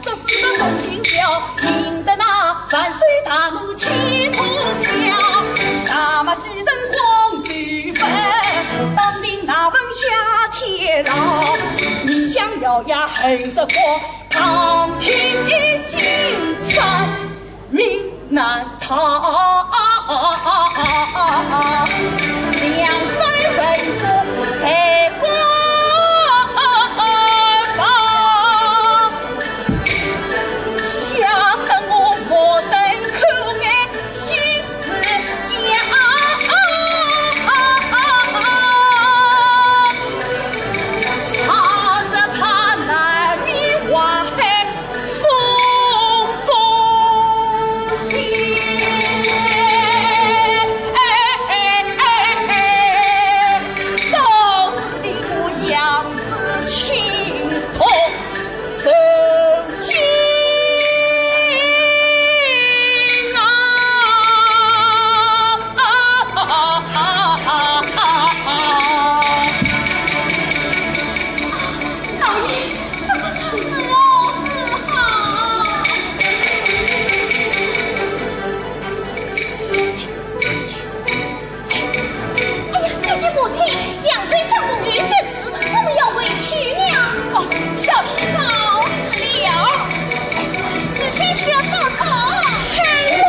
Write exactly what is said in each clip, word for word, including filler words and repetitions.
这四个重金条，引得那万岁大怒气冲天。那么几人光对本，当兵那份下天牢，你想要呀，横着过，旁听一经传。 命难逃。两番文字在官方，吓得我目瞪口呆，心似焦。怕只怕难免祸害 老爷，这，这，这是何事啊？哎呀，爹爹母亲，扬州江中有急事，我们要回去了。哦，小婿告辞了。慈禧需要告辞。哎呀，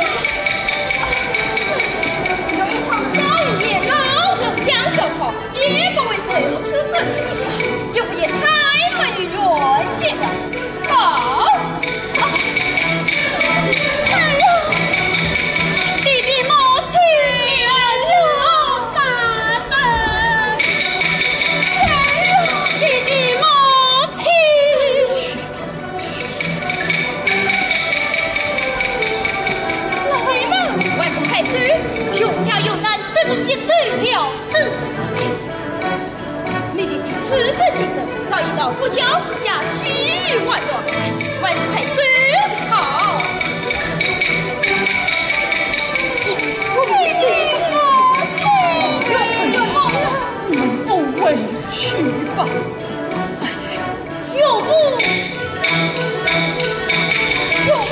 有一旁的高爷老丞相叫好。 也不会如此正义，又不也太没有远见了。告辞。哎呀，爹爹母亲，你儿子好杀的。哎呀，爹爹母亲。 老爷们，还不快走？有家有难，怎能一走了之？你的处事精神，早已到不教之家，岂有完卵？还不快走的好。我们走吧。你们都回去吧。哎呀， 岳父，岳父。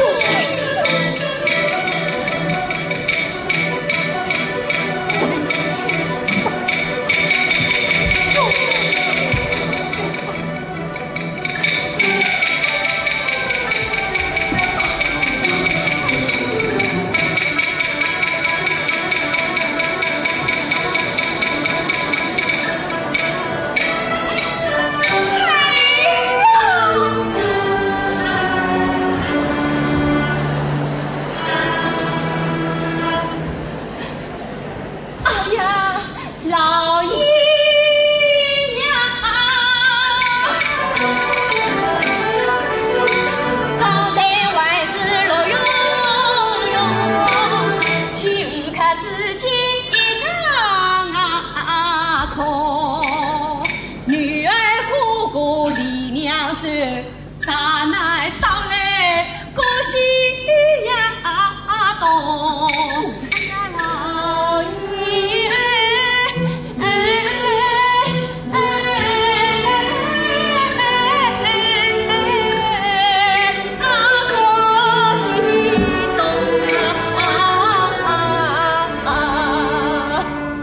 哎呀，老爷呀！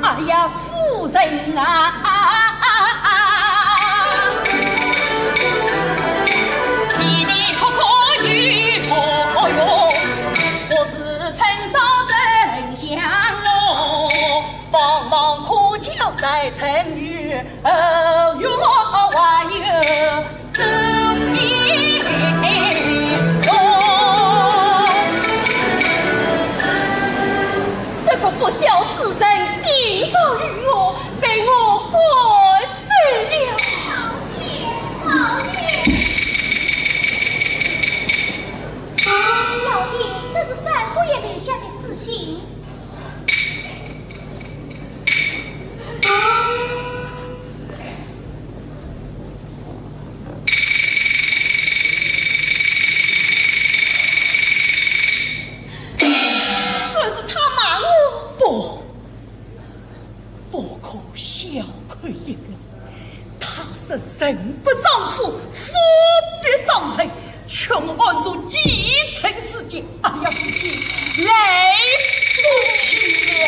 哎呀，夫人啊！这个不孝之人，今朝与我被我赶走了。老爷，老爷。老爷，这是三姑爷留下的书信。做几寸之久。哎呀，夫妻，来不及了。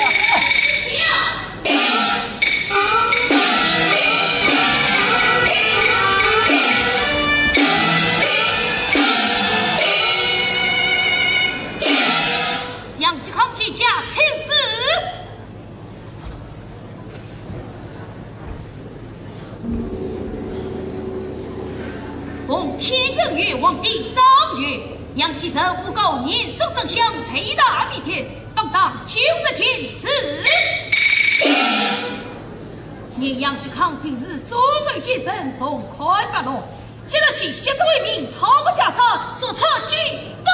杨继康见驾听旨。奉天正院皇帝诏曰：杨继盛诬告严嵩真相，罪大弥天，本当九日前处。念杨继康平日专案奸臣，从宽发落， 即日起，悉数为民抄办家产，速出京都。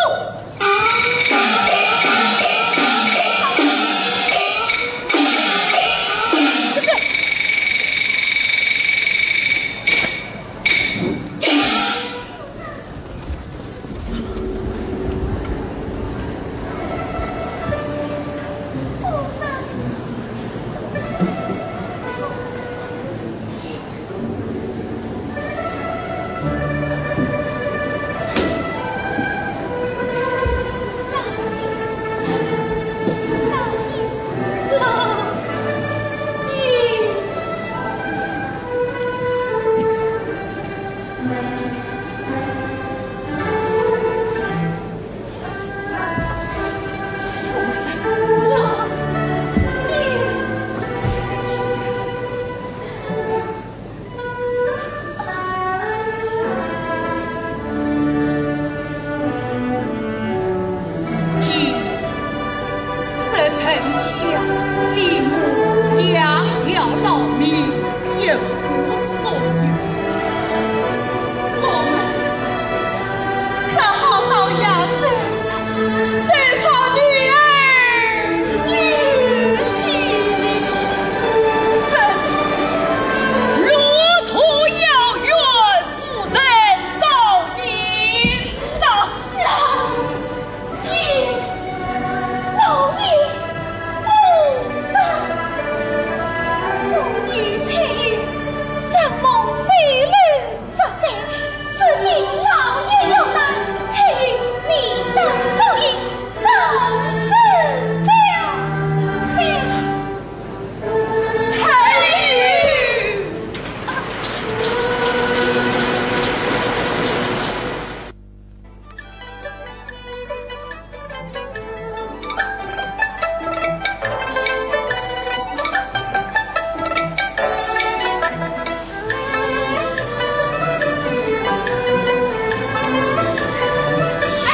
如今这丞相比我两条老命也无所有，我们只好到扬州 投靠女儿女婿，这是路途遥远，无人照应呐。老爷，老爷，父上，我女翠云，承蒙水楼 赦罪，如今老爷有难，翠云理当照应，受此赦罪。翠云。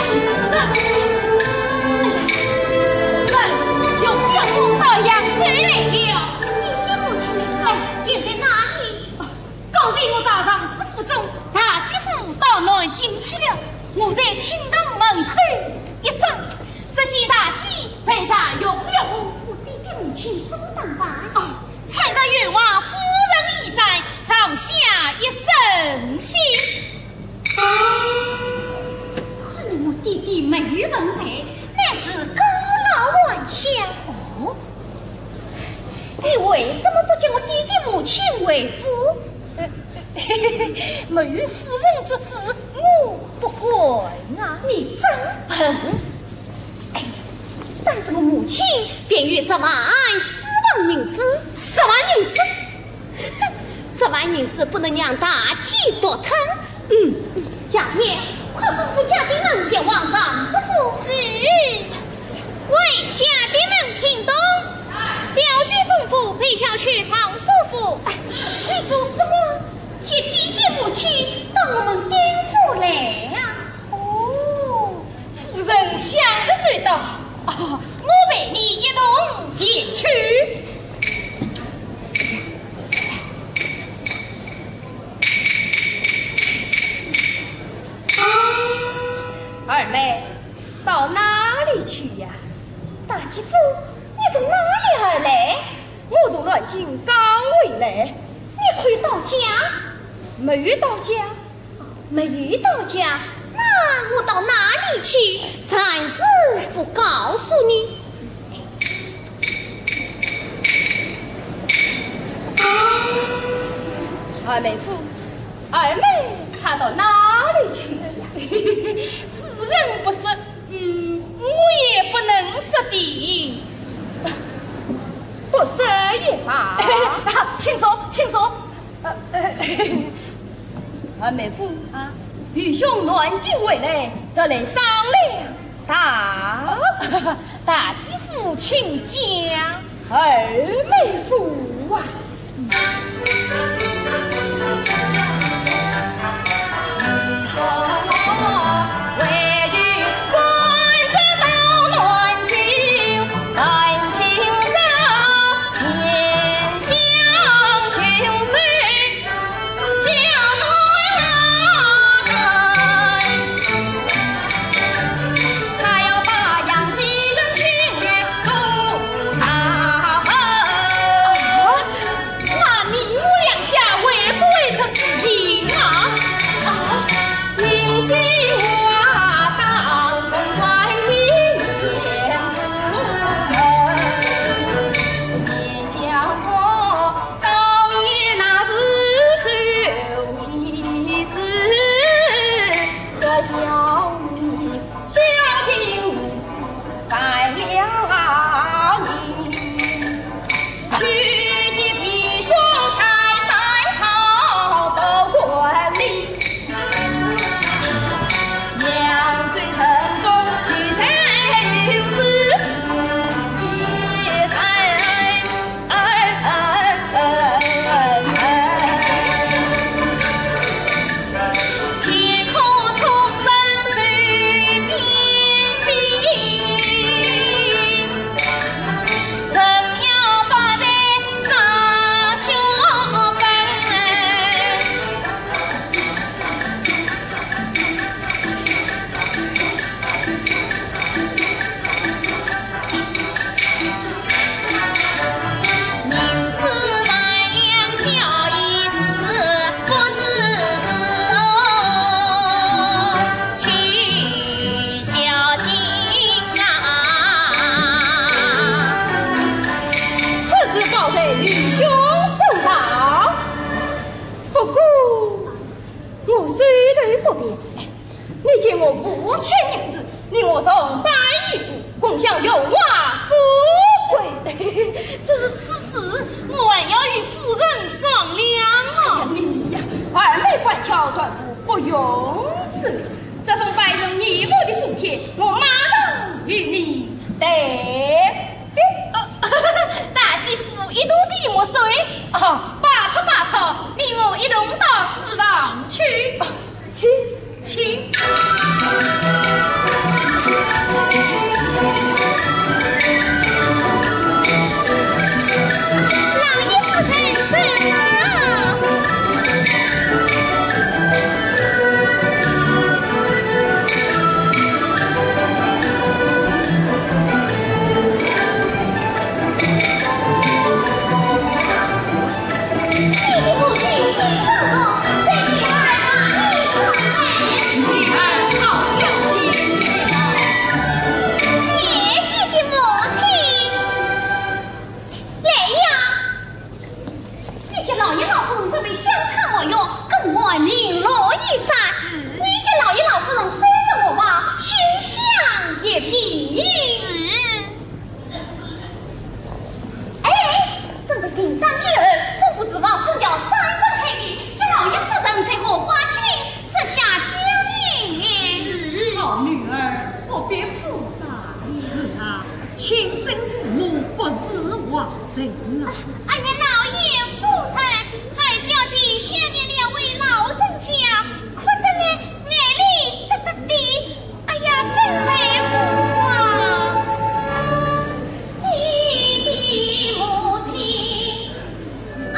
夫人，有表兄到扬州来了。你的母亲呢？哎，现在哪里？ 刚才我到尚书府中，大姐夫到南京去了，我在厅堂门口一站，只见大姐备茶用了我。我爹爹母亲什么打扮？哦，穿着员外夫人衣衫，上下一身新。看来我爹爹没有文才，乃是高老还乡。哦， 你为什么不叫我爹爹母亲回府？呃，没有夫人做主，我不敢啊。你真笨！哎，但是我母亲便有十万私房银子。十万银子？哼，十万银子不能让大姐独吞。 嗯，夏天，快吩咐家丁们前往尚书府。是。喂，家丁们听懂？小姐吩咐陪小婿上书府。哎，去做什么？接爹爹母亲到我们丁府来呀。哦，夫人想得周到。啊，我陪你一同前去。 二妹，到哪里去呀？大姐夫，你从哪里而来？我从南京赶回来。你可以到家？没有到家。没有到家，那我到哪里去？暂时不告诉你。 二妹夫，二妹她到哪里去了呀？夫二妹夫啊，愚兄南京回来，特来商量大事。大姐夫请讲。二妹夫啊，愚兄回去关照到南京，南京上面向军师 那你我两家会不会出事情啊？啊，此事包在愚兄手上。不过，我手头不便。哎， 你借我五千银子，你我同拜一步，共享荣华富贵。只是此事，我还要与夫人商量啊。哎呀，你呀，二妹乖巧，断无不用之理。这份拜神义父的书帖，我马上与你带。 哦，大姐夫一度闭目睡。哦，拜托拜托，你我一同到书房去。哦，请，请。老爷夫人走了。 来呀！ 你家老爷老夫人这位相看无用，更换绫罗衣衫。你家老爷老夫人虽然模样，清香一品。哎，这个平当以后，吩咐厨房烹调三升海鱼，叫老爷夫人在荷花厅设下酒宴。是。好女儿，不必铺张。是啊，亲生父母不是外 人啊。哎呀，老爷夫人，二小姐想念两位老人家，哭得来眼泪滴答滴。哎呀，真在乎啊，你的母亲啊。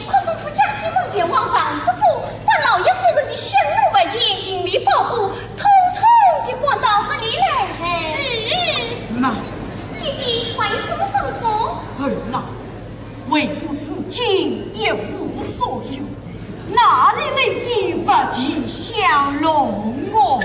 快吩咐家丁们前往尚书府，把老爷夫人的香炉、白金、银链、宝剑，统统地搬到这里来。是。妈。爹爹，还有什么吩咐？儿啊，为父如今一无所有，哪里来的白金香炉哦？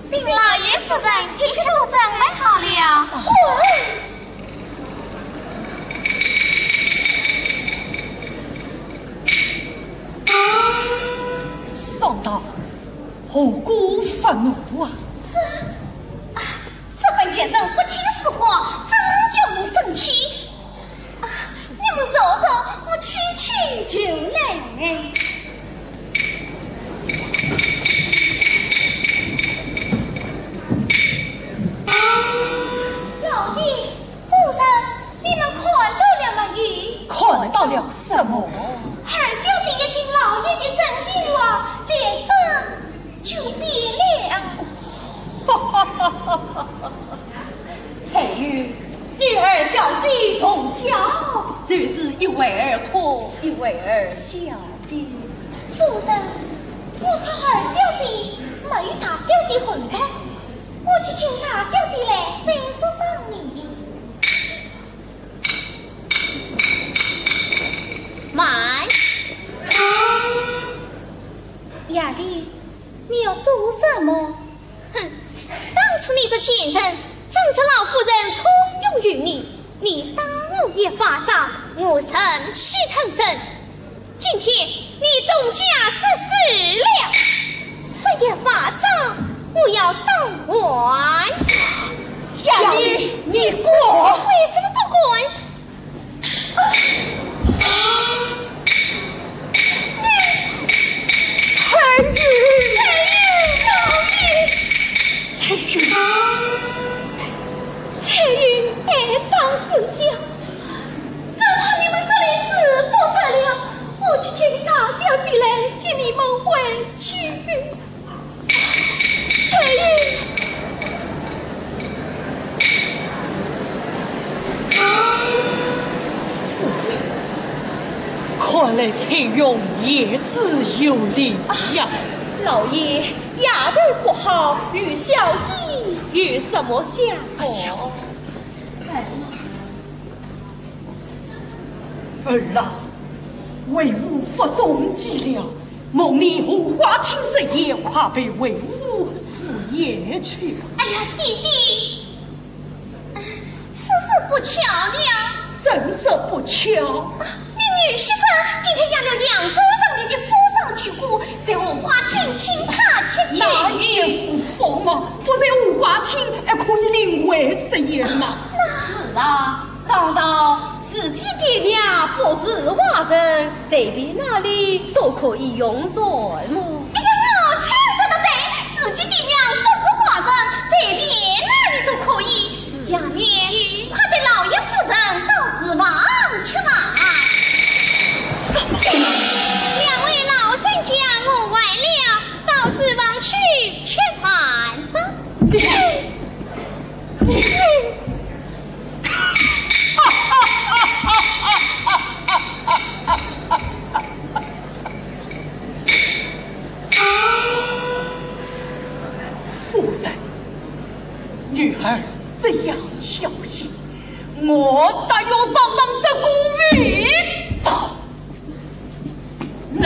禀老爷夫人，一切都准备好了。上当，后果不妙啊！这，啊，这本贱人不听使唤，真叫人生气。啊，你们坐坐，我去去就来。老爷，夫人，你们看到了没有？看到了什么？二小姐一听老爷的真情话，脸色 就变了。彩云，你二小姐从小就是一会儿哭，一会儿笑的。夫人，我怕二小姐么？哼，当初你这贱人，仗着老夫人重用于你，你打我一巴掌，我忍气吞声。今天你东家失势了，这一巴掌我要当还。杨幂，你敢？为什么不敢？ 翠云，翠云，爱当自小，只怕你们这里子不得了，我去请大小姐来接你们回去。 翠云。夫人，看来翠云言之有理呀。老爷，丫头不好，与小姐有什么相干？哎呀， 儿啊，为父腹中饥了，蒙你荷花厅设宴，快陪为父赴宴去吧。哎呀，爹爹，此事不巧了。怎是不巧？你女婿说今天养了两只人面的富商巨贾，在荷花厅请他吃酒。那也无妨嘛，不在荷花厅，还可以另外设宴嘛。是啊， 想到自己爹娘不是坏人，随便哪里都可以用膳么？哎呀，老太说得对，自己爹娘不是坏人，随便哪里都可以。杨幂，快带老爷夫人到厨房去吧。两位老人家，我完了，到厨房去吃饭吧。 夫人，女儿这样孝心，我倒要尝尝这个味道。来。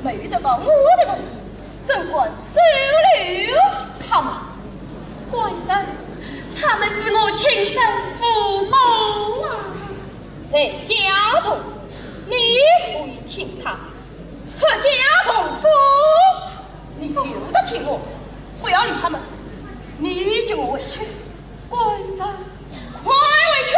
没有得到我的同意，怎敢收留他们？官人，他们是我亲生父母啊！在家中，你可以听他；出家重佛，你就得听我。不要理他们，你跟我回去。 官人，快回去！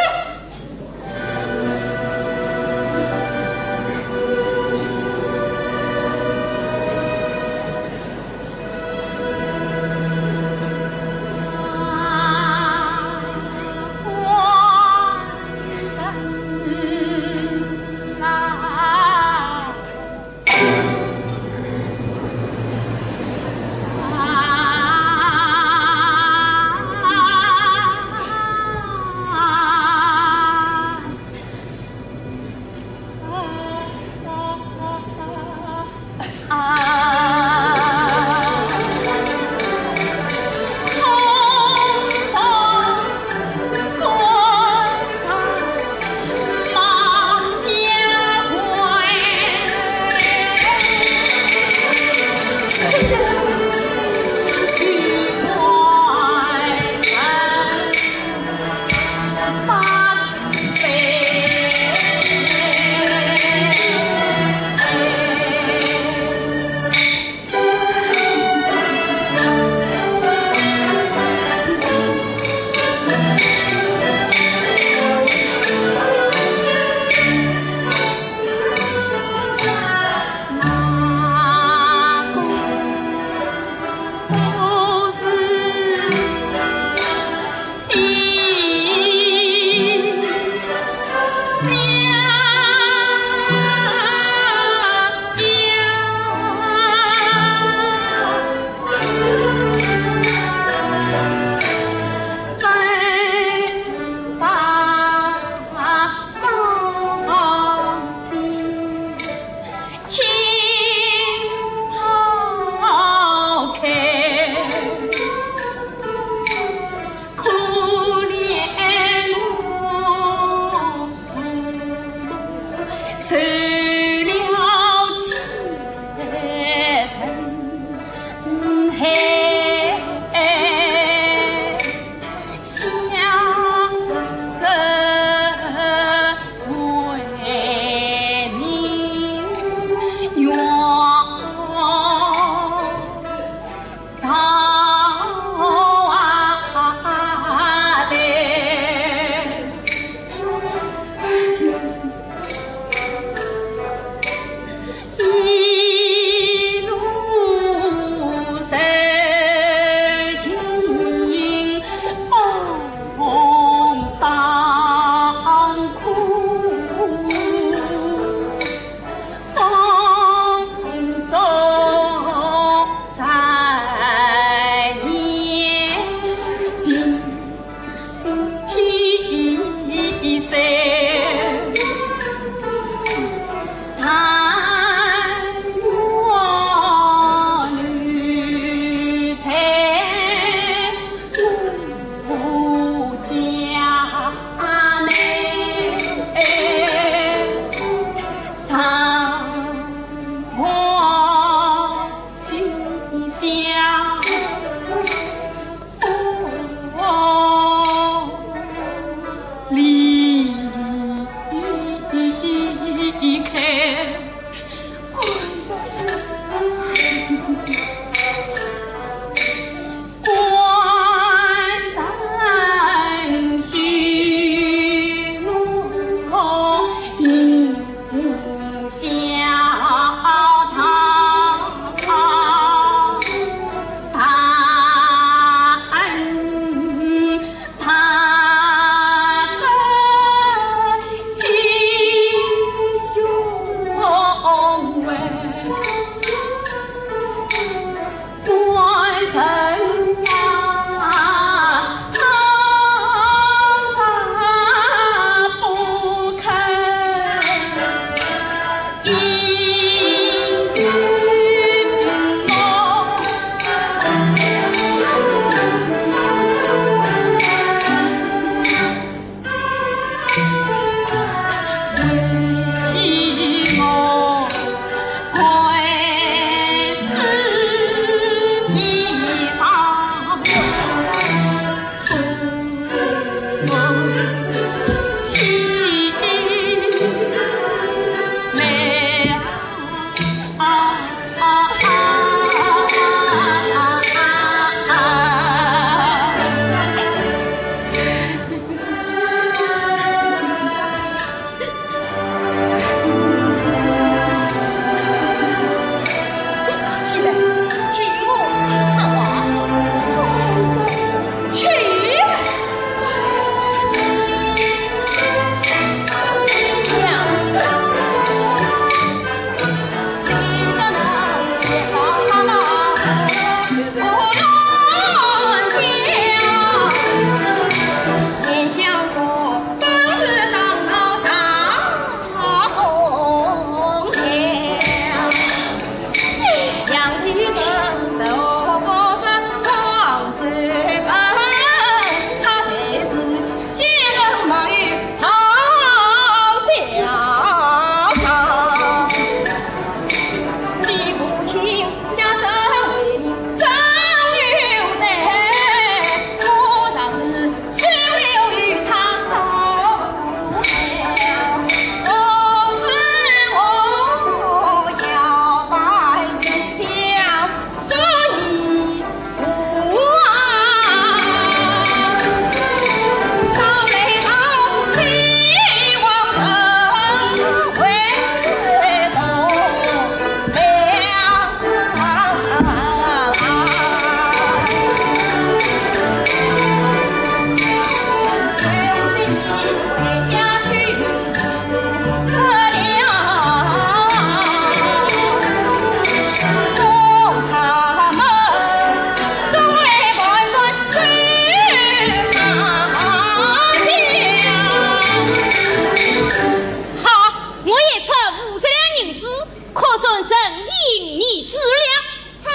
子了。好，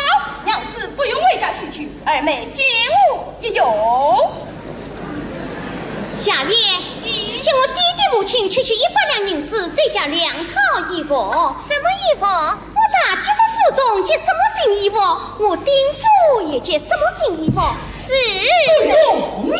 娘子不用回家去取，二妹借我一用。夏莲，请我爹爹母亲去取一百两银子，再加两套衣服。什么衣服？我大姐夫府中着什么新衣服，我丁府也着什么新衣服。是。不用了。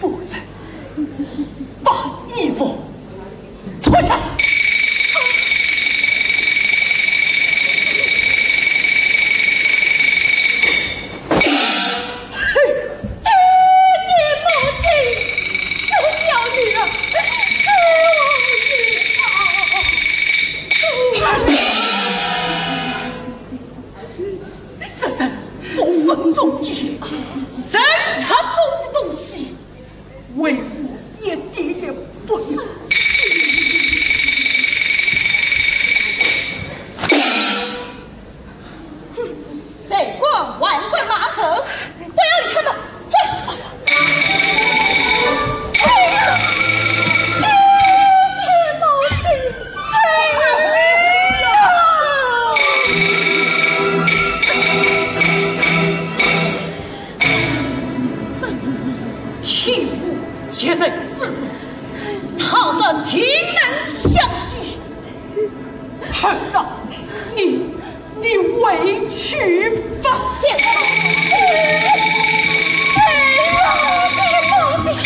夫人，把衣服脱下。 这等不分忠奸、人贼中的东西，为父一点也不要。 哼，贼官万贯马首，不要理他们，走。哎呀，爹爹，母亲，哎呀！ 天无绝人之路，倘若定能相见，儿啊，你，你回去吧。姐夫，哎呀，你母亲。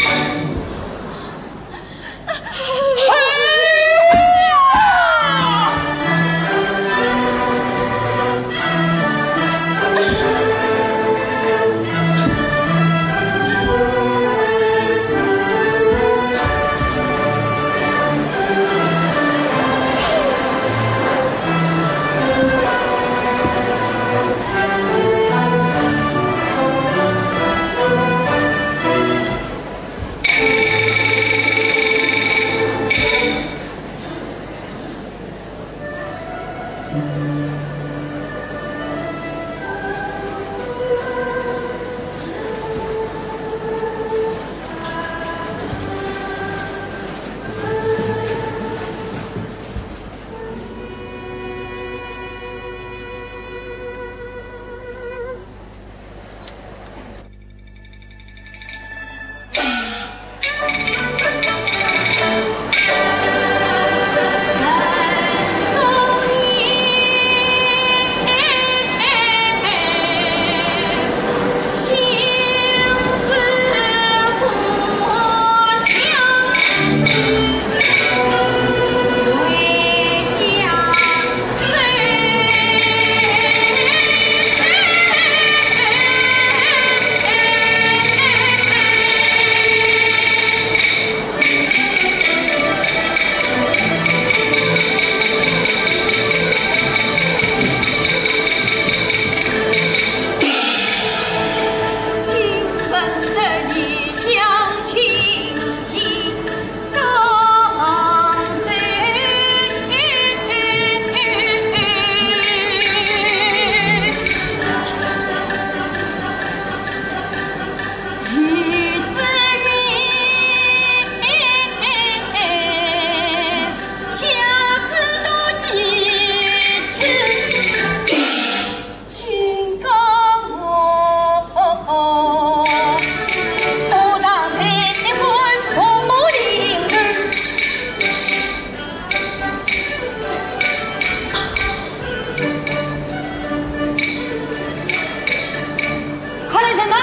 快来人呐！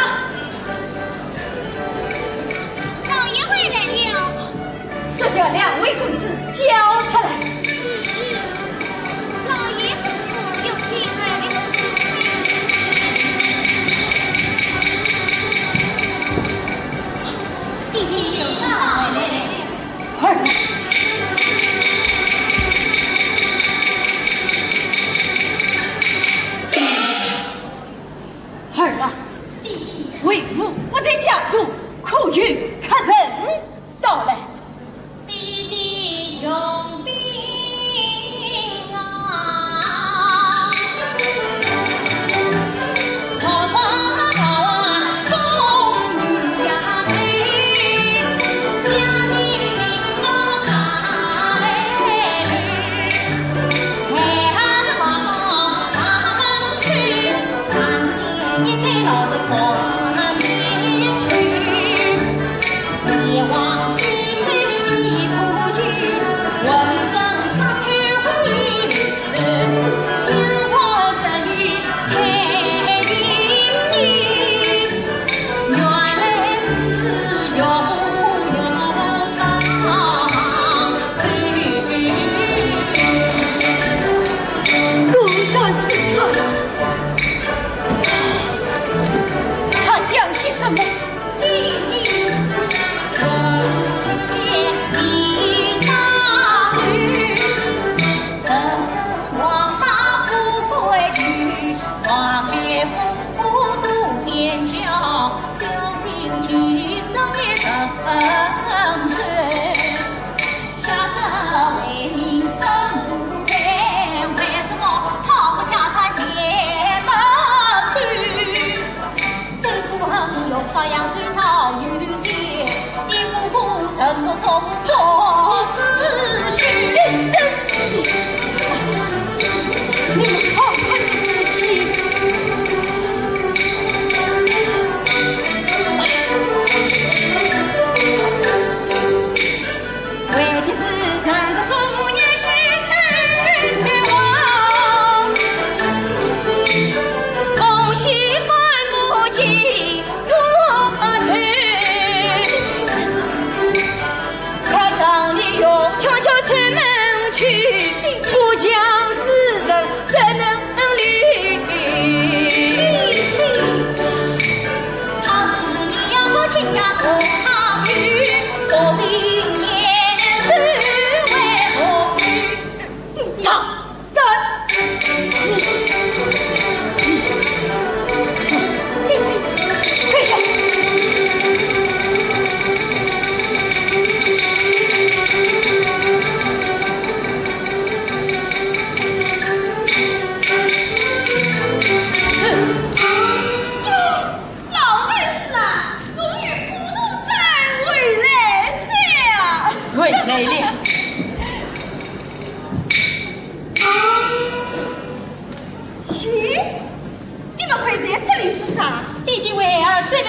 老爷回来了。 速将两位公子交出来。是，老爷吩咐，有请二位公子。弟弟有礼。快！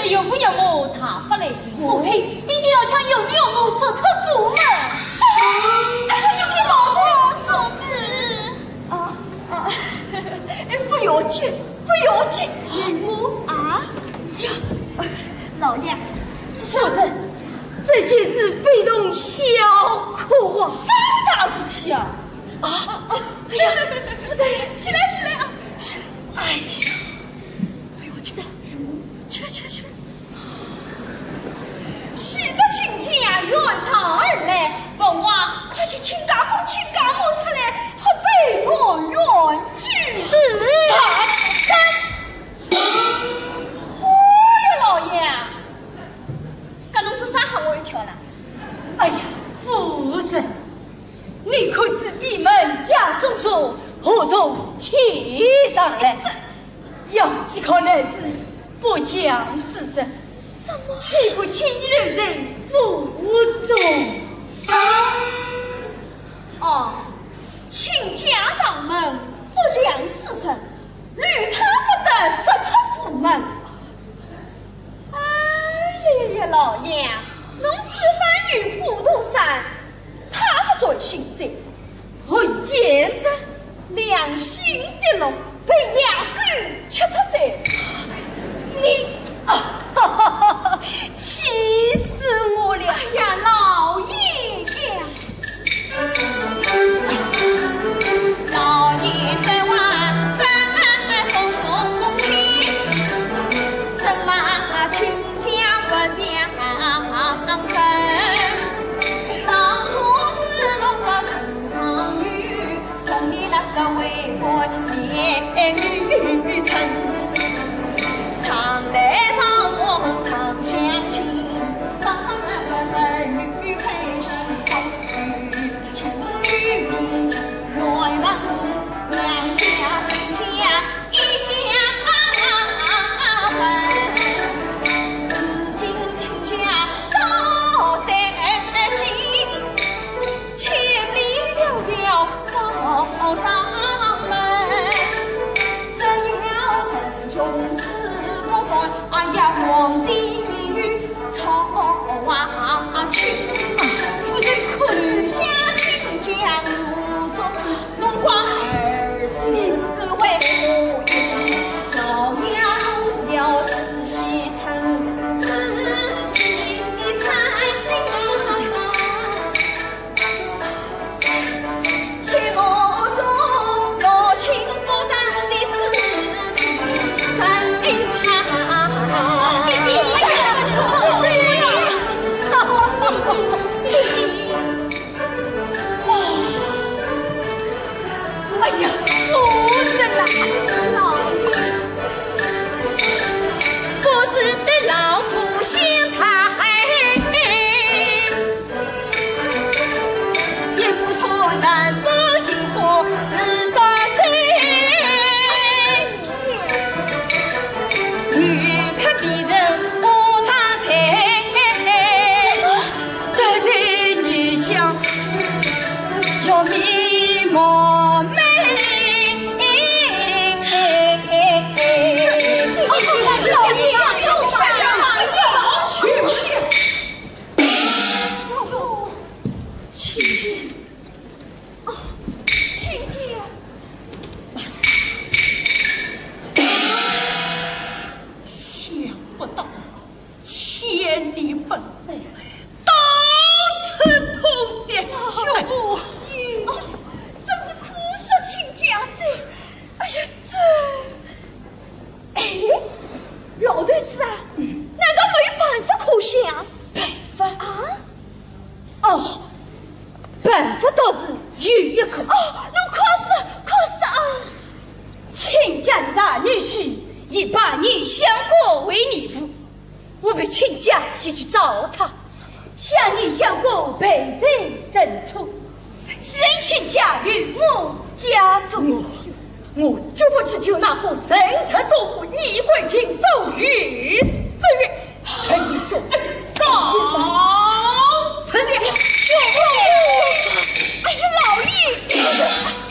岳父岳母大发雷霆，母亲一定要将岳父岳母逐出府门。哎呀，你老公做主。啊啊，哎，不要紧，不要紧，岳母啊。呀，老爷，夫人，这件事非同小可啊。啥个大事体啊？啊啊，哎呀，夫人，起来起来啊！是，哎呀，不要紧，去去去。 喜得亲家远道而来，凤华快请亲家公、亲家母出来喝杯团圆酒。是。哦哟，老爷，搿侬做啥吓我一跳啦？哎呀，夫人，你看仔闭门家中坐，何从其上来？ 养几个男子不祥之人，岂不轻易留在府中？哦，亲家上门不祥之人，留他不得逐出府门。哎呀呀呀，老爷，侬此番与糊涂山，他不存心哉。 何以见得？良心的肉被野狗吃脱哉。你，啊，哈哈哈，气死我了！哎呀，老爷呀！老爷说话真公平，怎么亲家不相信？当初是我不曾有 同你那个为官也愚蠢，常来常往常相亲，常常那个儿女配人同居，情与理，原本娘家亲家一家人，如今亲家早在心。 千里迢迢找上门，只要仁兄子不断，俺家皇帝命运操啊去。夫人可怜。下亲家我做主，弄坏儿子为父，老娘了自己撑，自己撑。 哎呀，夫人啊，老爷，不是被老夫嫌他。 一不错，难不银货是少谁？女可比人无常才，得罪女相要面貌美。老爷，老爷，老爷，老爷。 亲家，哦，亲家。想不到千里奔波，到此碰面。岳父，哦，真是苦煞亲家哉。哎呀，这，哎，老头子啊，难道没有办法可想？办法？啊？ 哦，办法倒是有一个。哦，侬快说，快说啊！亲家的大女婿已拜你相公为义父，我陪亲家前去找他，向你相公赔罪认错，此人亲家于我家中。我，我绝不去救那个人贼作恶、衣冠禽兽于之人。 陈义兄，到此了。哎呀，老爷！哎呦！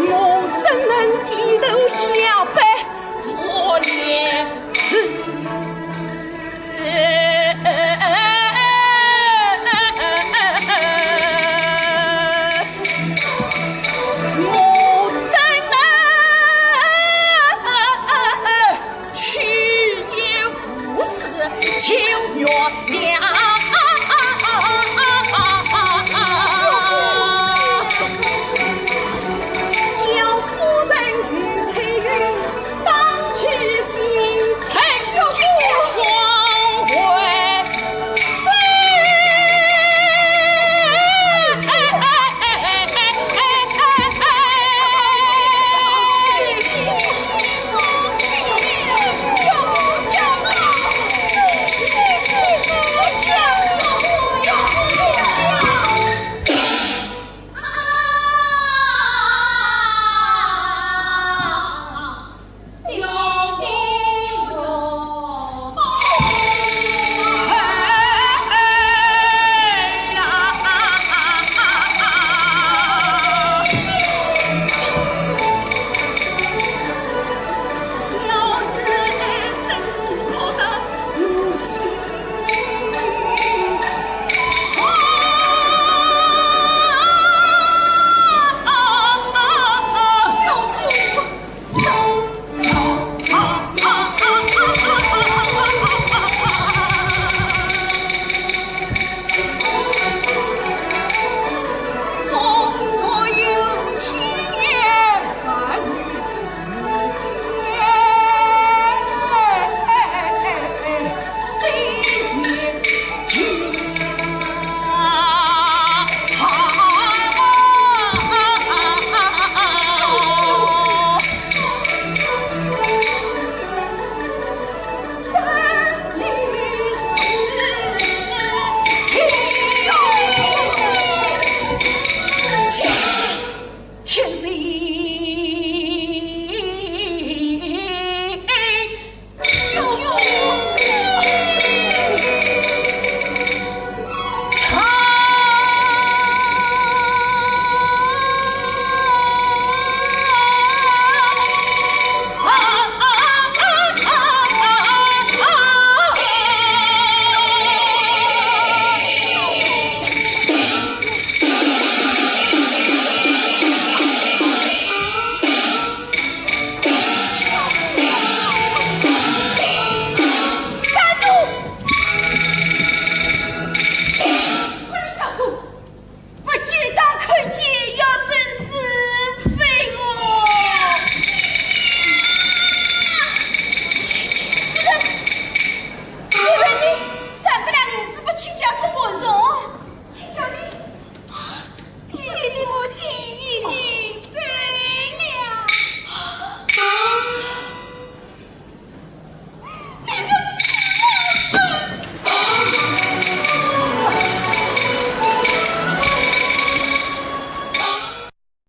我怎能低头下拜无廉耻？我怎能 去也无事，就原谅